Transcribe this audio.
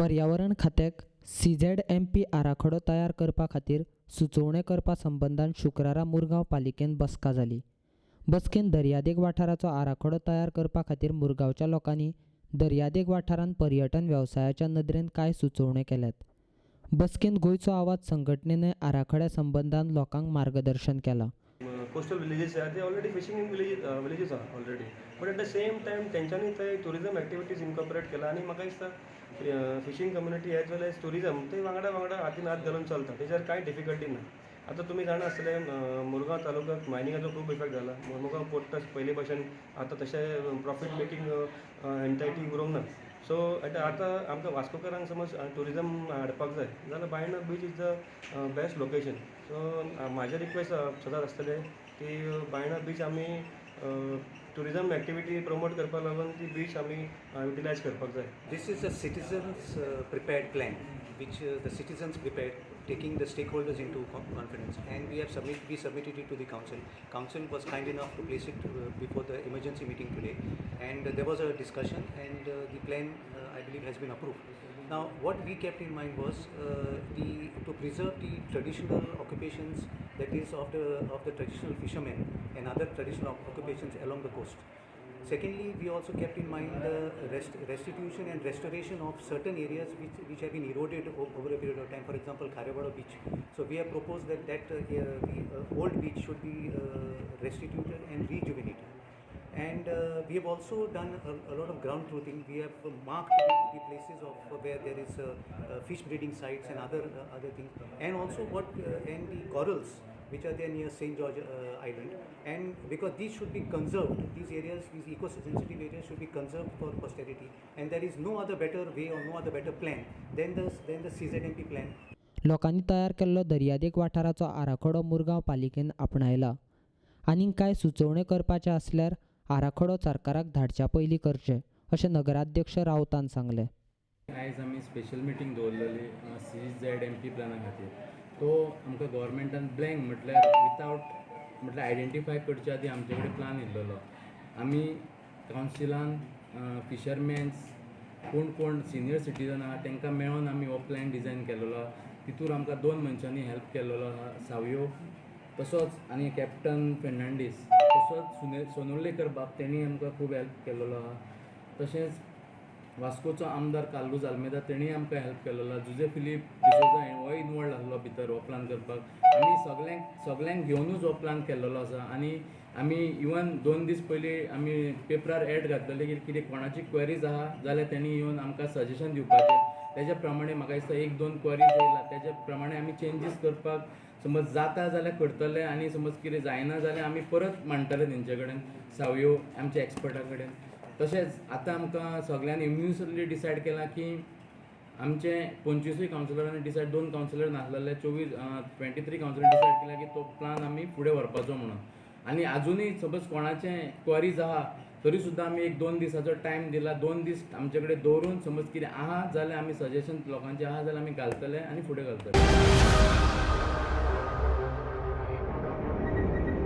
पर्यावरण खात्याक सीझेडएमपी आराखडो तयार करपा खातीर सुचोवण्यो करपा संबंदान शुक्रारा मुरगांव पालिकेन बसका जाली. बसकेन दर्यादेग वाठाराचो आराखडो तयार करपा खातीर मुरगांवच्या लोकांनी दर्यादेग वाठारांत पर्यटन वेवसायाच्या नदरेन कांय सुचोवण्यो केल्यात. बसकेन गोंयचो आवाज संघटनेनय आराखड्या संबंदान लोकांक मार्गदर्शन केलां. कोस्टल विलेजीस आहा ते ऑलरेडी फिशींग विलेजीस आहा already, but at the same time तेंच्यांनी थंय ट्युरिजम एक्टिविटीज इनकॉर्पोरेट केला आनी म्हाका दिसता fishing community as well as tourism ते वांगडा वांगडा हातीन हात घालून चलता. तेजेर कांय डिफिकल्टी ना. आतां तुमी जाणा आसतले, मुरगांव तालुक्याक मायनिंगाचो खूब इफेक्ट जाला. मुरगांव पोर्ट ट्रस्ट पयले भशेन आतां तशें प्रॉफीट मेकींग एंटायटी उरूंक ना. सो आतां आमकां वास्कोकारांक समज ट्युरिजम हाडपाक जाय जाल्यार Baina beach is the best location. So म्हाजें रिक्वेस्ट सदांच आसतलें की बायणा बीच आमी ट्युरिजम एक्टिविटी प्रमोट करपाक लागून ती बीच आमी युटिलायज करपाक जाय. This is a citizens prepared plan, which the citizens prepared, taking the stakeholders into confidence, and we submitted it to the council. Council was kind enough to place it before the emergency meeting today, and there was a discussion, and the plan, I believe, has been approved. Now, what we kept in mind was the to preserve the traditional occupations, that is, of the traditional fishermen and other traditional occupations along the coast. Secondly, we also kept in mind the restitution and restoration of certain areas which have been eroded over a period of time. For example, Kharewado beach. So we have proposed that the old beach should be restituted and rejuvenated. And we have also done a lot of ground truthing. We have marked the places of where there is fish breeding sites and other things, and also what and the corals which are there near St. George Island. And because these should be conserved, these areas, these eco-sensitive areas should be conserved for posterity. And there is no other better way or no other better plan than the CZMP plan. लोकांनी तयार केल्लो दर्यादेग वाठाराचो आराखडो मुरगांव पालिकेन आपणायला. आनीक कांय सुचोवण्यो करपाचे आसल्यार आराखडो सरकाराक धाडच्या पयलीं करचें अशें नगराध्यक्ष राऊतान सांगलें. आयज आमी स्पेशल मिटींग दवरलेली सीझेडएमपी प्लॅना खातीर. तो आमकां गव्हर्मेंटान ब्लँक, म्हटल्यार विथआवट, म्हटल्यार आयडेंटिफाय करच्या आदी आमचे कडेन प्लान येयल्लो. आमी कावन्सिलान फिशरमॅन्स, कोण कोण सिनियर सिटीजन आहा, तांकां मेळोन आमी हो प्लॅन डिजायन केलेलो आहा. तितूर आमकां दोन मनशांनी हेल्प केल्लो आहा, सावयो तसोच आनी कॅप्टन फेर्नांडीस, तसोच सुने सोनुर्लेकर बाब, तेणी आमकां खूब हेल्प केल्लो आहा. तशेंच वास्कोचो आमदार कार्लूस आल्मेदा, तेणीय आमकां हेल्प केल्लो आहा. जुजे फिलीप डिसोजा होय इनवॉल्ड आसलो भितर हो प्लान करपाक. आमी सगळ्यांक घेवनूच हो प्लान केल्लो आसा. आनी आमी इवन 2 दीस पयलीं आमी पेपरार एड घातलेले की कितें कोणाची क्वेरीज आहा जाल्यार तेणी येवन आमकां सजेशन दिवपाचें. तेज्या प्रमाणे म्हाका दिसता एक दोन क्वेरीज येयला. तेज्या प्रमाणे आमी चेंजीस करपाक समज जाता जाल्यार करतले आनी समज कितें जायना जाल्यार आमी परत मांडटले तेंचे कडेन, सावयो आमच्या एक्सपर्टा कडेन. तशेंच आतां आमकां सगळ्यांनी युनिवर्सली डिसायड केलां की आमचे 25ूय कावन्सिलरांनी डिसायड, दोन कावन्सिलर नासलेले, 24, 23 कावन्सिलर डिसायड केला की तो प्लान आमी फुडें व्हरपाचो म्हणून. आनी आजुनूय सपोज कोणाचे क्वेरीज आहा तरी सुद्दां आमी एक दोन दिसाचो टायम दिला. 2 दीस आमचे कडेन दवरून समज कितें आहा जाल्यार आमी सजेशन लोकांचे आहा जाल्यार आमी घालतले आनी फुडें घालतले.